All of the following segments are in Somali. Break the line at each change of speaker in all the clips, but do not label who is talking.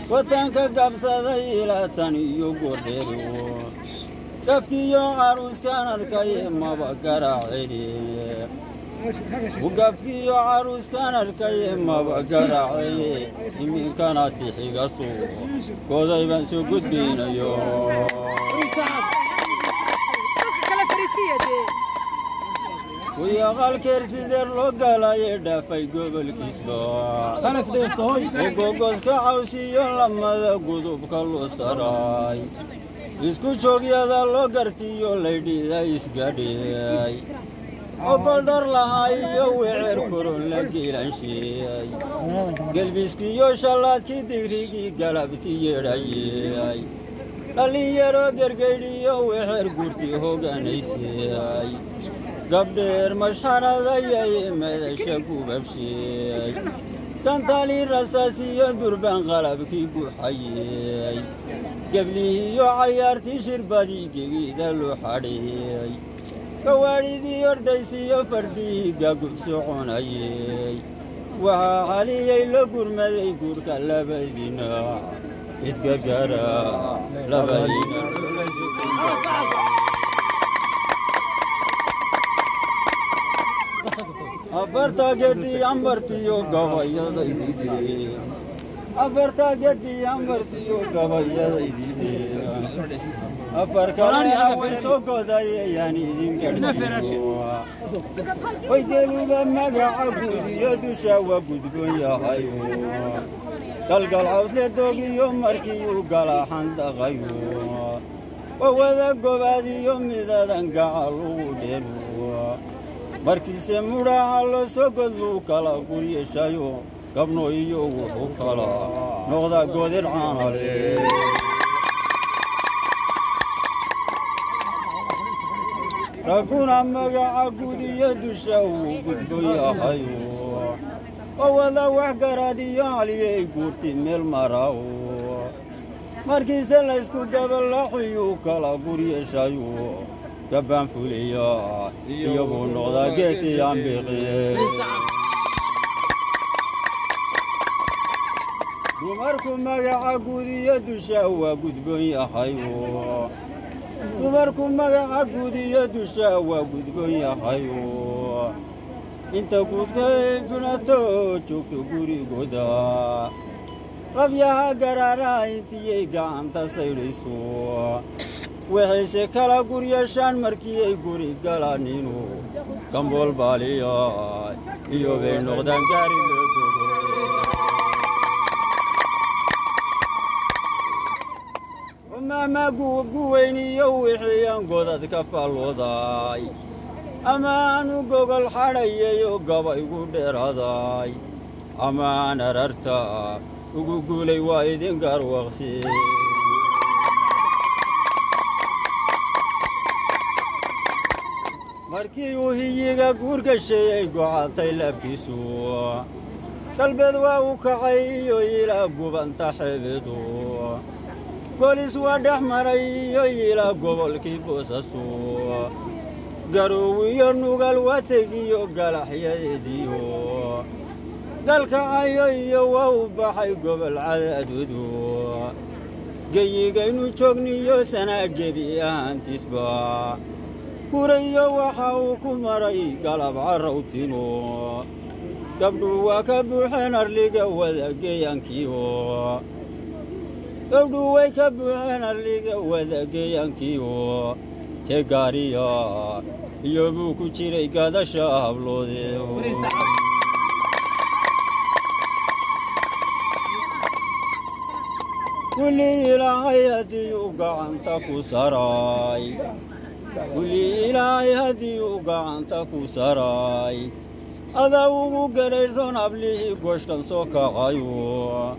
Watanka gabsaday ilaa tan iyo goordheero gafkiyo caruuskaan arkay maba garaaceli gafkiyo caruuskaan arkay maba garaaceli iminkana tixiga suu goday baan soo gudbinayo. Wiyaqalkeer sideer loo galaye dhaafay gobolkiisba gogoska cawsiyo lamada gudubka loo saray isku joogyada loo gartiyo laydhida isgadhiyay ogol dhar lahaa iyo weceer koron la geelansheey gelbiskiyo shallaadkii digrigii galabti yeedhayey dhallinyaro gergaydhiyo wexeer gurti hogaanaysay gabdheer mashxaradayay madasha gubabsheey kantali rasaasiyo durbaan qalabkii guxayey geblihiyo cayaartii shirbadii gegida loo xadheey gawaadhidii ordaysiyo fardihii gagub soconayey waxaa xaliyey la gurmaday guurka labadiina isgargara labadiina. Afarta gedi ambartiyo gabayadaydii, afarta gedi ambartiyo gabayadaydii, afar kalena way soo godayayaan idin garhsiiyo. Waygeluba magaca guud iyo dusha waa gudboon yahay galgal cawsle dogiyo markii uu galaxan dhaqayo wawada gobaadiyo midadan gacal ugu dheelu markiise mudhaca loo soo godluu kala guryeshayo gabno iyo wuxuu kala noqdaa goodir caanale. Ragguna magaca guud iyo dusha wuu gudbo yahayo wawada wax garaadiyo haliyey guurti meel maraw markiise laysku gabalaxiyuu kala guryeshayo gabbaan fuliya iyaguu noqdaa geesiyaan biqi. Dumarku magaca guud iyo dusha waa gudboon yahayo, dumarku magaca guud iyo dusha waa gudboon yahayo inta guudkay fidhato joogto gurigooda labyaha garaaraha intiyay gacanta saydhayso waxayse kala guryashaan markii ay guri galaaninu gambool baaliya iyo bay noqdaan gaari loo bogo. Umaama guweyniyo wixii aan godad ka fallooday ama aanu gogol xadhayayo gabaygu dheeraday ama aan ararta ugu guulay waa idin garwaqsi. Markii uu hiyiga guurgasheeyey gocatay laabkiisu galbeed waa uu kacay iyo ilaa gubanta xeebeedu golis waa dhex maray iyo ilaa gobolkii Boosaso Garoowiyo Nugal waa tegiyo galaxyadeediyo galkacayo iyo waa u baxay gobol Cadaadoodu geyigaynu joogniyo sanaa gebi ahaantiisba gurayo waxa uu ku maray galab carrawtino gabdhu waa ka buuxeen arliga wadageeyankiio gabdhu way ka buuxeen arliga wadageeyankiio tegaariya iyo buu ku jiray gadasha habloode. Kulli Ilaahay haddii uu gacanta ku saray, kulli Ilaahay haddii uu gacanta ku saray adaa ugu garay ron hablihii goshkan soo kacayo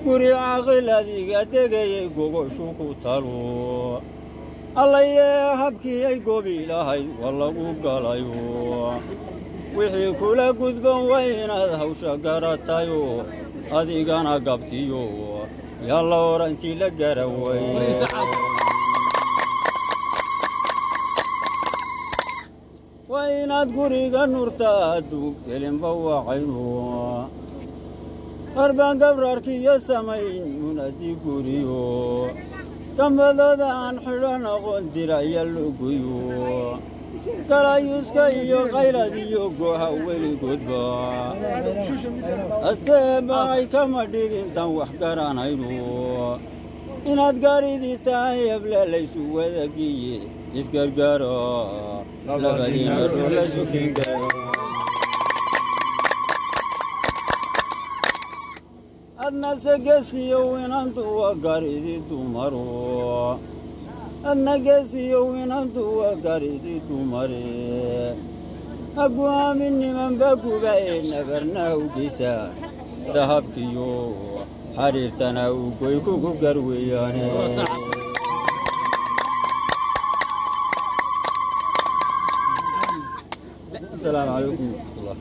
guri caaqil adiga degayay gogoshu ku talo. Allaylee habkii ay goobi lahayd waa lagu galayo. Wixii kula gudban waa inaad hawsha garatayo, adigana gabtiyo yaa la orantii la garaway. Waa inaad guriga nurtaa duug gelinba wacayno qarbaan gabraarkiyo samayn munadi guriyo gambadooda aan xidhan aqoon diraya luguyo galayuska iyo qaylad iyo goha weligoodba adkeebacay kama dhigintan wax garanayno. Inaad gaaridii tahay heble laysu wadagiye isgargaaro labadiina ruux la sukin garo. Adna se gesiyo winantu waa garidi dumaro, adna gesiyo winantu waa garidi dumare. Haguaamin nimanba guba ee nabarna hawgisa dahabkiyo xariirtana ugoy kugu garweeyaane. Asalaamu calaykum waraxmatullah.